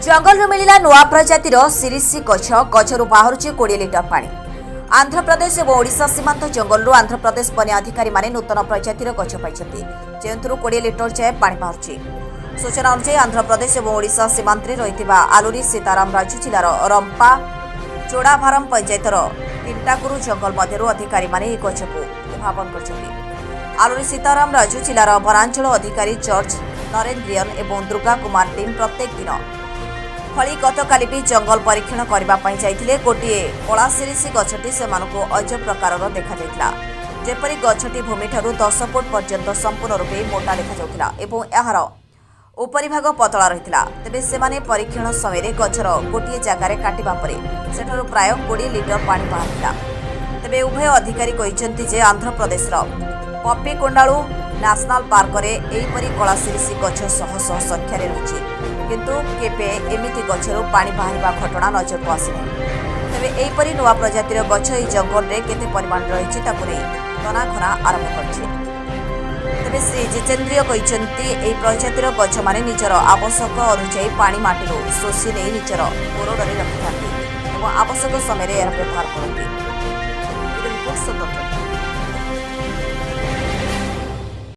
ଜଙ୍ଗଲରୁ ମିଳିଲା ନୂଆ ପ୍ରଜାତିର ଶିରିଷି ଗଛ। ଗଛରୁ ବାହାରୁଛି 20 ଲିଟର ପାଣି। ଆନ୍ଧ୍ରପ୍ରଦେଶ ଏବଂ ଓଡ଼ିଶା ସୀମାନ୍ତ ଜଙ୍ଗଲରୁ ଆନ୍ଧ୍ରପ୍ରଦେଶ ବନ୍ୟ ଅଧିକାରୀମାନେ ନୂତନ ପ୍ରଜାତିର ଗଛ ପାଇଛନ୍ତି, ଯେଉଁଥିରୁ 20 ଲିଟର ଯାଏ ପାଣି ବାହାରୁଛି। ସୂଚନା ଅନୁଯାୟୀ, ଆନ୍ଧ୍ରପ୍ରଦେଶ ଏବଂ ଓଡ଼ିଶା ସୀମାନ୍ତରେ ରହିଥିବା ଆଲୁରି ସୀତାରାମ ରାଜୁ ଜିଲ୍ଲାର ରମ୍ପା ଚୋଡ଼ାଭାରମ ପଞ୍ଚାୟତର ତିଣ୍ଟାକୁରୁ ଜଙ୍ଗଲ ମଧ୍ୟରୁ ଅଧିକାରୀମାନେ ଏହି ଗଛକୁ ଉଦ୍ଭାବନ କରିଛନ୍ତି। ଆଲୁରି ସୀତାରାମ ରାଜୁ ଜିଲ୍ଲାର ବନାଞ୍ଚଳ ଅଧିକାରୀ ଜର୍ଜ ନରେନ୍ଦ୍ରିୟନ ଏବଂ ଦୁର୍ଗା କୁମାର ଟିମ୍ ପ୍ରତ୍ୟେକ ଦିନ ଭଳି ଗତକାଲି ବି ଜଙ୍ଗଲ ପରୀକ୍ଷଣ କରିବା ପାଇଁ ଯାଇଥିଲେ। ଗୋଟିଏ କଳା ଶିରିଷି ଗଛଟି ସେମାନଙ୍କୁ ଅଜବ ପ୍ରକାରର ଦେଖାଯାଇଥିଲା, ଯେପରି ଗଛଟି ଭୂମିଠାରୁ 10 ଫୁଟ ପର୍ଯ୍ୟନ୍ତ ସମ୍ପୂର୍ଣ୍ଣ ରୂପେ ମୋଟା ଦେଖାଯାଉଥିଲା ଏବଂ ଏହାର ଉପରିଭାଗ ପତଳା ରହିଥିଲା। ତେବେ ସେମାନେ ପରୀକ୍ଷଣ ସମୟରେ ଗଛର ଗୋଟିଏ ଜାଗାରେ କାଟିବା ପରେ ସେଠାରୁ ପ୍ରାୟ 20 ଲିଟର ପାଣି ବାହାରିଥିଲା। ତେବେ ଉଭୟ ଅଧିକାରୀ କହିଛନ୍ତି ଯେ ଆନ୍ଧ୍ରପ୍ରଦେଶର ପପିକୋଣ୍ଡାଳୁ ନ୍ୟାସନାଲ ପାର୍କରେ ଏହିପରି କଳା ଶିରିଷି ଗଛ ଶହ ଶହ ସଂଖ୍ୟାରେ ରହିଛି, କିନ୍ତୁ କେବେ ଏମିତି ଗଛରୁ ପାଣି ବାହାରିବା ଘଟଣା ନଜରକୁ ଆସିନାହିଁ। ତେବେ ଏହିପରି ନୂଆ ପ୍ରଜାତିର ଗଛ ଏହି ଜଙ୍ଗଲରେ କେତେ ପରିମାଣରେ ରହିଛି, ତାକୁ ନେଇ ତନାଘନା ଆରମ୍ଭ କରିଛି। ତେବେ ଶ୍ରୀ ଜିତେନ୍ଦ୍ରିୟ କହିଛନ୍ତି, ଏହି ପ୍ରଜାତିର ଗଛମାନେ ନିଜର ଆବଶ୍ୟକ ଅନୁଯାୟୀ ପାଣି ମାଟିରୁ ଶୋଷି ନେଇ ନିଜର କୋରଡ଼ରେ ରଖିଥାନ୍ତି ଏବଂ ଆବଶ୍ୟକ ସମୟରେ ଏହାର ବ୍ୟବହାର କରନ୍ତି। ରିପୋର୍ଟ, ସ୍ୱତନ୍ତ୍ର।